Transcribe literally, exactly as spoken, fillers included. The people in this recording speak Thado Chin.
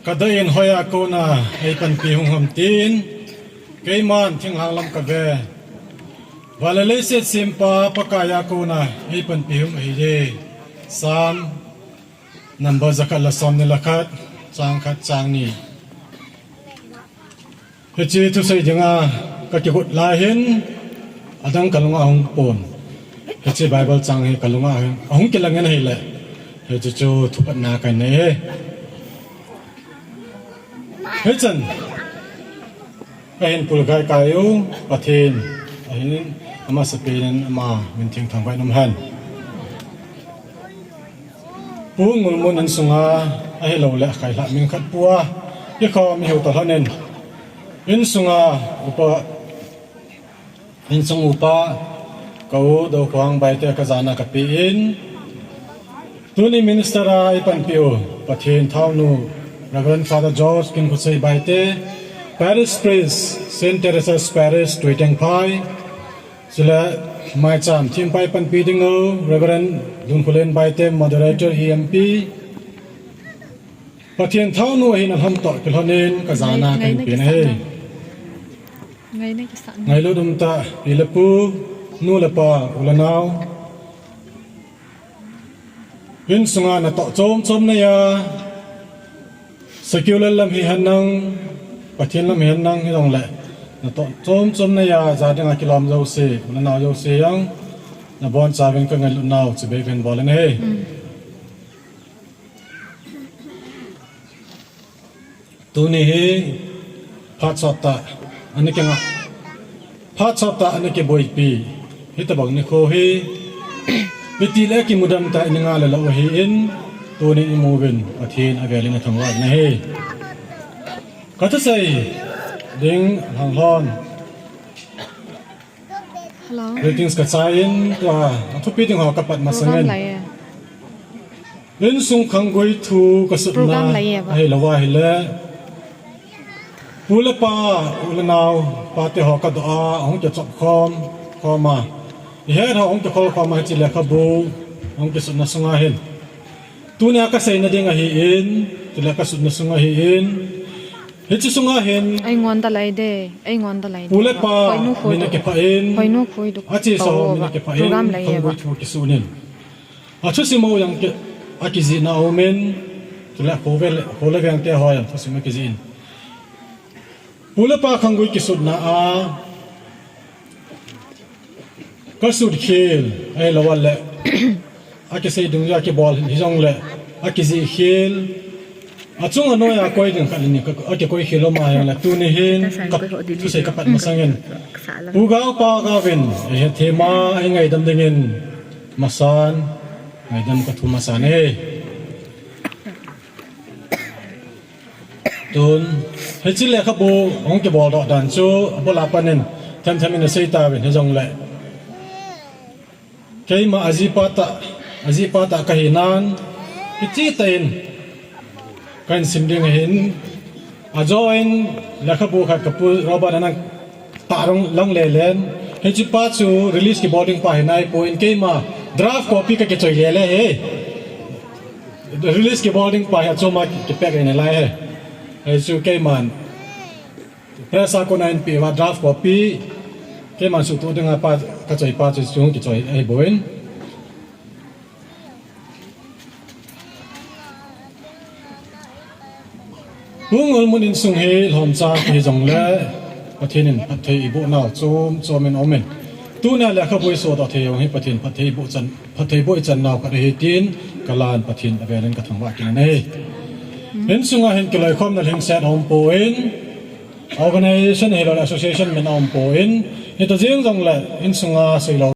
Ka dei in hoiya kona eipanpi hung ham tin, keiman thinglhang lam kave. Van le leiset sempa Pakaiya kona eipanpi hung ahiye. Psalm number jakhat le somni le khat, chang khat, chang ni. Hiche thusei dinga ka kigot lai hin, adang ka lunga ahung pon. Hiche Bible chang hi ka lunga ahung, ahung kilang in ahile, hiche chu thupatna ka nei e. Hichan, ka hin pulkai kai u, Pathen, ahin, amasapen in ama min thengtah in um hen. Pu Ngulmun insunga, ahilou le, khailhah min khat pua, i kho mi heuta lhonin. Insunga, upa, insung upa, ka u, Dokhuang Baite ka jana ka pe in. Tuni minister a eipanpi u, Pathen thaonu, Reverend Father George Kinkhosei Baite, Parish Priest, Saint Teresa's Parish, Tuitengphai, Chule, maicham thempa eipanpi ding u, Reverend Dunkholen Baite, Moderator, E M P. Pathen thaonu ahin alhamtoh kilhonin ka jana ka hin pe na hi. Ngailut umtah, pi le pu, nu le pa, u le nao. Insunga natoh chom chom neiya, secular lam hihen lang, Pathen lam hihen lang hijongle, natoh chom chom neiya, ja dinga kilom jouse, u le nao jouse jong, nabonchauvin ka ngailutnau chibai kahin bol in ahi. Tuni hi phat sottah ana kingah, phat sottah ana kiboipi, hitobang nikho hi, itile kimudam tah in inga le lou ahin, tuni imuvin, Pathen avelin athangvah in ahi. Ka thusei ding lhanglhon. Greetings ka chai in, tua, athupi ding ho ka pat masangin. Insung khanggui thu ka sutna ahilouva ahile, pu le pa, u le nao, pate ho ka doh a, ahung kichop khom khom a, ihet ho ahung kikhol khom a, hiche lekhabu ahung kisutna sunga hin, tunia ka seina ding ahin, chule ka sutna sung ahin, hiche sunga hin, pu le pa min akipha in, achesa ho min akipha in, khanggui thu kisun in, athusim ho jong akijihna aumin, chule kho le vengte ho jong thusim akijih in, pu le pa khanggui kisutna a, ka sut khel, ahilouleh, akisei dungjuia kibol hijongle, akijih khel, achung anoiya koi ding khat le ni akikoi khel um ahijongle, tuni hin ka thusei ka pat masangin, pu gao pa gaovin eihetthema eingaidam dingin, masan ngaidam ka thum masan e. Tun, hiche lekhabu hung kiboldoh dan chu abul a pat in themthem in asei tauvin hijongle, keima ajihpa tah, ajihpa tah kahinan, hiche tah in kahin sim ding ahin, ajo in lekhabu khat ka pu Robert in ana tah lang lelen, hichepa chu release kibol ding pa hi naipoi, keima draft copy kakichoi lele hi. Release kibol ding pa hi achom a kipack in alai hi. Hichu keiman press a kona eipeh uva draft copy, keiman suhtoh dinga pa, kachoi pa chu chu kichoi ahibouve. Pu Ngulmun insung hi lhomcha hijongle, Pathen in phatthei eiboh nau chom chom in aumin, tunia lekhabu isohdoh thei jong hi Pathen phatthei boh chan, phatthei boh ichan nau khat ahi tin kalan, Pathen avelin kathangvah kit in ahi. Insunga hin kiloikhomna lhingset aumpoi, organization hilou le association min aumpoi, hita jeng jongle insunga seilou